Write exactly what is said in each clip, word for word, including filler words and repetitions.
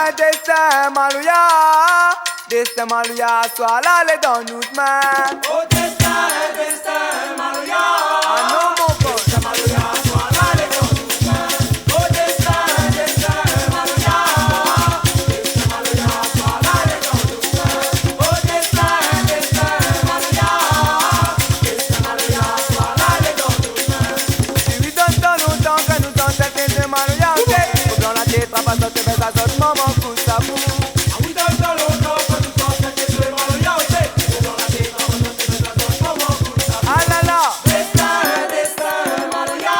Destin maloya, destin maloya, aswar la lé dan nout min. Oh, destin, destin maloya. Ah non, mon pote. Destin maloya, aswar la lé dan nout min. Oh, destin, destin maloya. Destin maloya, aswar la lé dan nout min. Oh, destin, destin maloya. Destin maloya, aswar la lé dan nout min. Wi, dan tan lontan, kan nou té ansanm, té maloya, oté. Pou blan la té trap azot, té bès azot, manman kout sa pou. Ah wi, dan tan lontan, kan nou té ansanm, té maloya, oté. Pou blan la té trap azot, té bès azot, manman kout sa pou. Ah la la. Destin, destin maloya.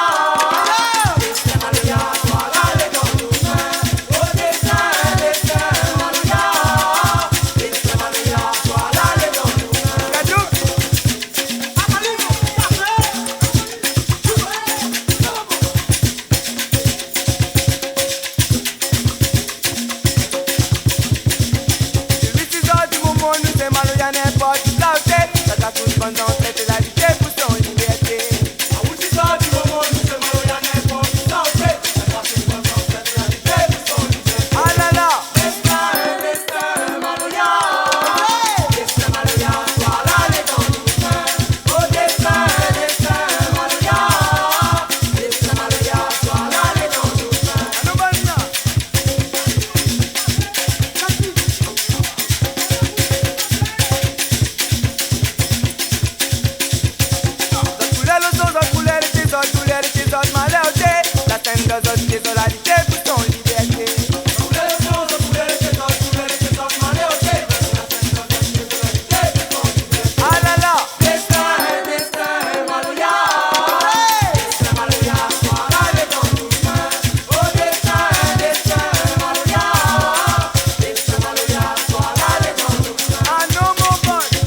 Destin maloya, aswar la lé dan nout min. Oh, destin, destin maloya. Destin maloya, aswar la lé dan nout min. Gadou. Wi, si zot di moman nou sé maloya, ninport sa oté. Sa ta tout bann zansèt té la lité pou son libèrté. Ah wi, si zot di moman nou sé maloya, ninport sa oté. Sa ta tout bann zansèt té la lité pou son libèrté. Ah la la. Destin, destin maloya. Destin maloya, aswar la lé dan nout min. Oh, destin, destin maloya. Destin maloya, aswar la lé dan nout min. Anou bann la. Zot koulèr lo son, zot koulèr lé ti zot, koulèr lé ti zot, malèr oté. La sèn dan zot pié, zot la lité pou son libèrté. Ah la la. Destin, destin maloya. Destin maloya, aswar la lé dan nout min. Oh, destin, destin maloya. Destin maloya, aswar la lé dan nout min. Ah non, mon pote.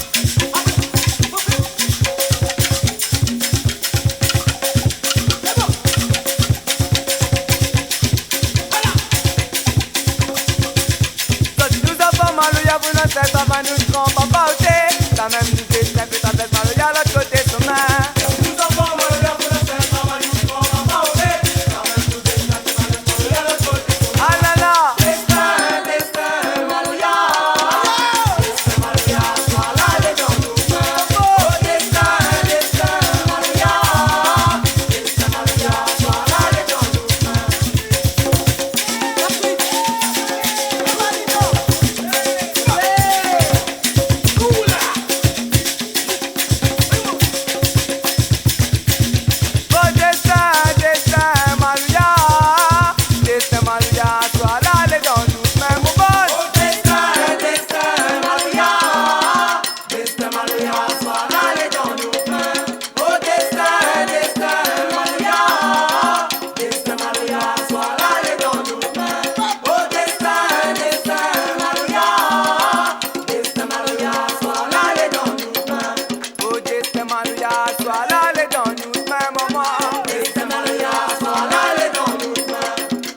Zot di nou zanfan maloya, pou nou sèl papa, nou gran papa oté. Sa mèm nou té sèl papa, maloya lot koté somin. Zot di nou zanfan maloya, pou nou sèl papa, nou gran papa oté. Sa mèm nou té sèl papa, maloya lot koté somin. Ah la la. Destin, destin maloya. Destin maloya, aswar la lé dan nout min. Oh, destin, destin maloya. Destin maloya, aswar la lé dan nout min. Oh, destin, destin maloya. Destin maloya, aswar la lé dan nout min, mon pote. Oh, destin, destin maloya. Destin maloya, aswar la lé dan nout min. Oh, destin, destin maloya. Destin maloya, aswar la lé dan nout min. Oh, destin, destin maloya. Destin maloya, aswar la lé dan nout min. Oh, destin maloya, aswar la lé dan nout min, momon. Destin maloya, aswar la lé dan nout min.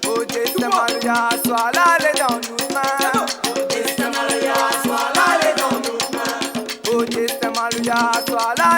Oh, destin maloya, aswar la lé dan nout min. Oh, destin maloya, aswar la lé dan nout min. Oh, destin maloya, aswar la